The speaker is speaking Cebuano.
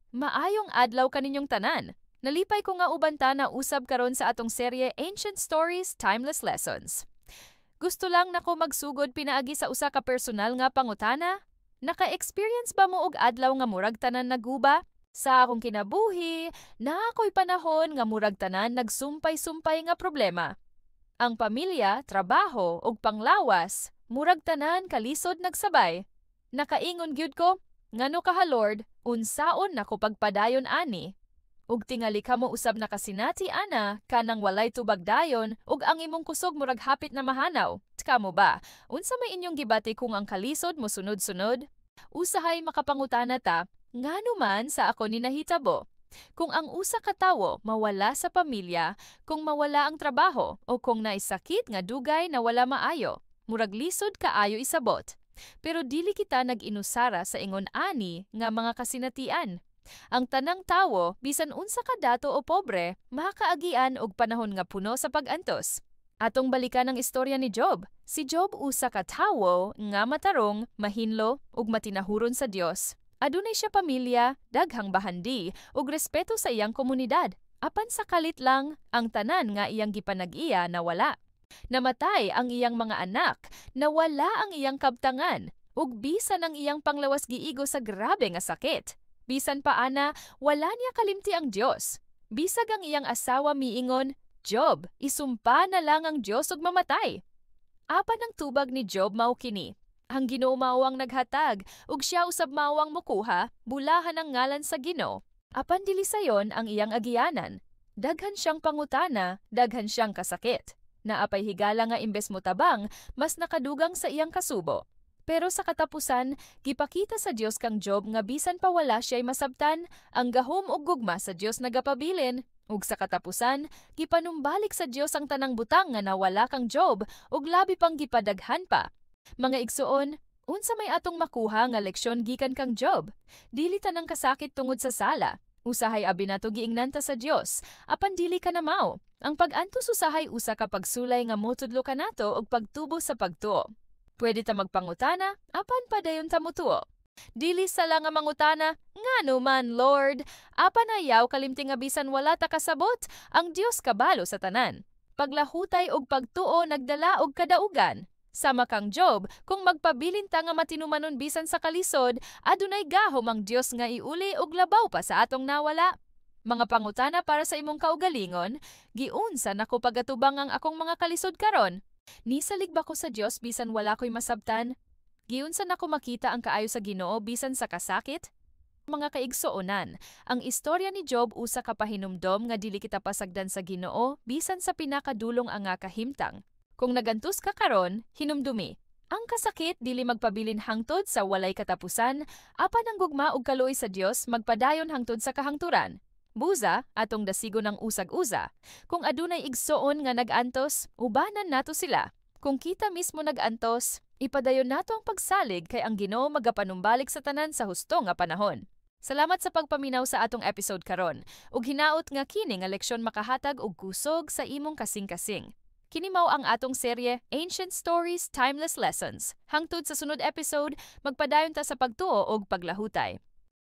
Maayong adlaw kaninyong tanan. Nalipay ko nga uban ta na usab karon sa atong serye Ancient Stories, Timeless Lessons. Gusto lang nako magsugod pinaagi sa usa ka personal nga pangutana. Naka-experience ba mo og adlaw nga murag tanan naguba? Sa akong kinabuhi, naa ko'y panahon nga murag tanan nagsumpay-sumpay nga problema. Ang pamilya, trabaho ug panglawas, murag tanan kalisod nagsabay. Nakaingon gyud ko, "Ngano kaha, Lord, unsaon nako pagpadayon ani?" Ug tingali kamo usab nakasinati ana, kanang walay tubag dayon ug ang imong kusog murag hapit na mahanaw. Kamo ba? Unsa may inyong gibati kung ang kalisod mo sunod-sunod? Usahay makapangutana ta, ngano man sa ako ni nahitabo? Kung ang usa ka tawo mawala sa pamilya, kung mawala ang trabaho o kung naisakit nga dugay na wala maayo, murag lisod kaayo isabot. Pero dili kita nag-inusara sa ingon ani nga mga kasinatian. Ang tanang tawo, bisan unsa ka dato o pobre, makaagian og panahon nga puno sa pag-antos. Atong balikan ang istorya ni Job. Si Job usa ka tawo nga matarong, mahinlo ug matinahuron sa Dios. Adunay siya pamilya, daghang bahandi ug respeto sa iyang komunidad. Apan sa kalit lang, ang tanan nga iyang gipanag-iya nawala. Namatay ang iyang mga anak, nawala ang iyang kabtangan, ug bisan ang iyang panglawas giigo sa grabe nga sakit. Bisan pa ana, wala niya kalimti ang Dios. Bisag ang iyang asawa miingon, "Job, isumpa na lang ang Dios ug mamatay." Apan ang tubag ni Job mao kini, "Ang Ginoo mao ang naghatag, ug siya usab mao ang mokuha, bulahan ang ngalan sa Ginoo." Apan dili sayon ang iyang agianan. Daghan siyang pangutana, daghan siyang kasakit. Naa pay higala nga imbes motabang, mas nakadugang sa iyang kasubo. Pero sa katapusan, gipakita sa Dios kang Job nga bisan pa wala siya'y masabtan, ang gahom ug gugma sa Dios nagapabilin. Ug sa katapusan, gipanumbalik sa Dios ang tanang butang nga nawala kang Job ug labi pang gipadaghan pa. Mga igsuon, unsa may atong makuha nga leksyon gikan kang Job? Dili tanang kasakit tungod sa sala. Usahay abi nato giingnan ta sa Dios, apan dili ka na mao. Ang pag-antos usahay usa ka pagsulay nga motudlo kanato og pagtubo sa pagtuo. Pwede ta magpangutana, apan padayon ta motuo. Dili sala nga mangutana, "Ngano man, Lord?" Apan ayaw kalimti nga bisan wala ta kasabot, ang Dios kabalo sa tanan. Paglahutay og pagtuo nagdala og kadaugan. Sama kang Job, kung magpabilin ta nga matinumanon bisan sa kalisod, adunay gahom ang Dios nga iuli og labaw pa sa atong nawala. Mga pangutana para sa imong kaugalingon: giunsa nako pagatubang ang akong mga kalisod karon? Nisalig ba ko sa Dios bisan wala ko'y masabtan? Giunsa nako makita ang kaayo sa Ginoo bisan sa kasakit? Mga kaigsuonan, ang istorya ni Job usa ka pahinumdom nga dili kita pasagdan sa Ginoo bisan sa pinakadulong nga kahimtang. Kung nagantos ka karon, hinumdumi: ang kasakit dili magpabilin hangtod sa walay katapusan, apan ang gugma ug kaluoy sa Dios magpadayon hangtod sa kahangturan. Busa, atong dasigon ang usag-usa. Kung adunay igsoon nga nag-antos, ubanan nato sila. Kung kita mismo nag-antos, ipadayon nato ang pagsalig kay ang Ginoo magapanumbalik sa tanan sa husto nga panahon. Salamat sa pagpaminaw sa atong episode karon. Ug hinaot nga kini nga leksyon makahatag og kusog sa imong kasing-kasing. Kini mao ang atong serye Ancient Stories, Timeless Lessons. Hangtod sa sunod episode, magpadayon ta sa pagtuo og paglahutay.